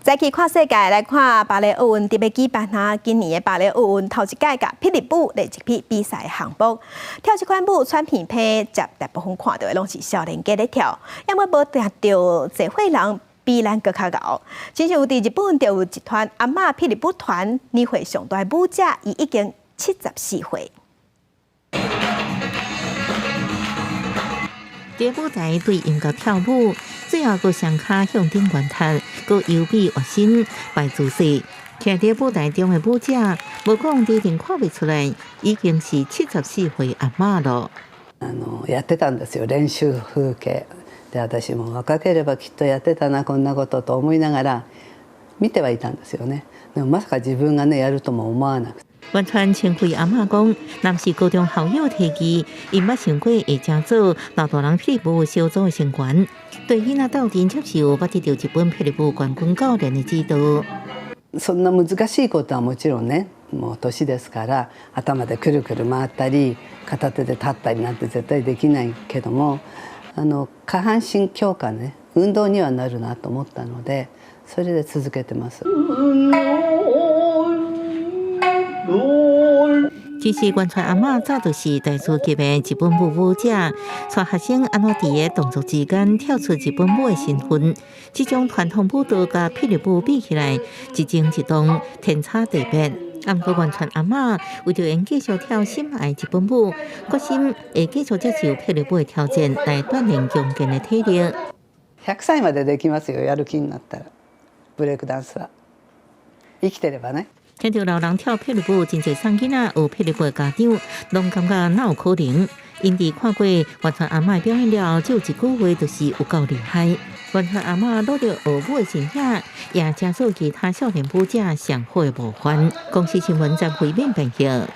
再去看世界來看芭蕾奧運特別舉辦啊！今年的芭蕾奧運頭一屆共霹靂舞列入去比賽項目，跳這款舞喘鼻鼻，接大部分看著的攏是少年家咧跳，猶閣無定著濟歲人比咱閣較𠢕。親像佇日本就有一團阿嬤霹靂舞團，年歲上大舞者伊已經74歲。佇舞台對音樂跳舞，最後閣雙跤向頂懸踢，閣優美躍身擺姿勢。徛佇舞台中的舞者，無講年齡看袂出來，已經是74歲阿嬤囉。やってたんですよ、練習風景で。私も若ければきっとやってたな、こんなことと思いながら見てはいたんですよね。でも、まさか自分がね、やるとも思わなくて。原川千惠阿嬤講，若毋是高中校友提議，𪜶毋捌想過會成做老大人霹靂舞小組的成員。對囡仔鬥陣接受，捌得著日本霹靂舞冠軍教練的指導。そんな難しいことはもちろんね、もう年ですから、頭でくるくる回ったり片手で立ったりなんて絶対できないけども、下半身強化ね、運動にはなるなと思ったので、それで続けてます。其實原川阿嬤早就是大師級的日本舞舞者，帶學生按怎佇个動作之間跳出日本舞的身份。這種傳統舞蹈佮霹靂舞比起來，一靜一動，天差地別。毋過原川阿嬤為著會繼續跳心愛日本舞，決心會繼續接受霹靂舞的挑戰，來鍛鍊強健的體力。 100歳までできますよ、やる気になったら。ブレイクダンスは生きてればね。聽著老人跳霹靂舞，真濟送囡仔學霹靂舞的家長，攏感覺哪有可能？𪜶佇看過原川阿嬤表演了後，只有一句話，就是有夠厲害。原川阿嬤努力學舞的身影，也成做其他少年舞者上好的模範。公視新聞張惠敏編譯。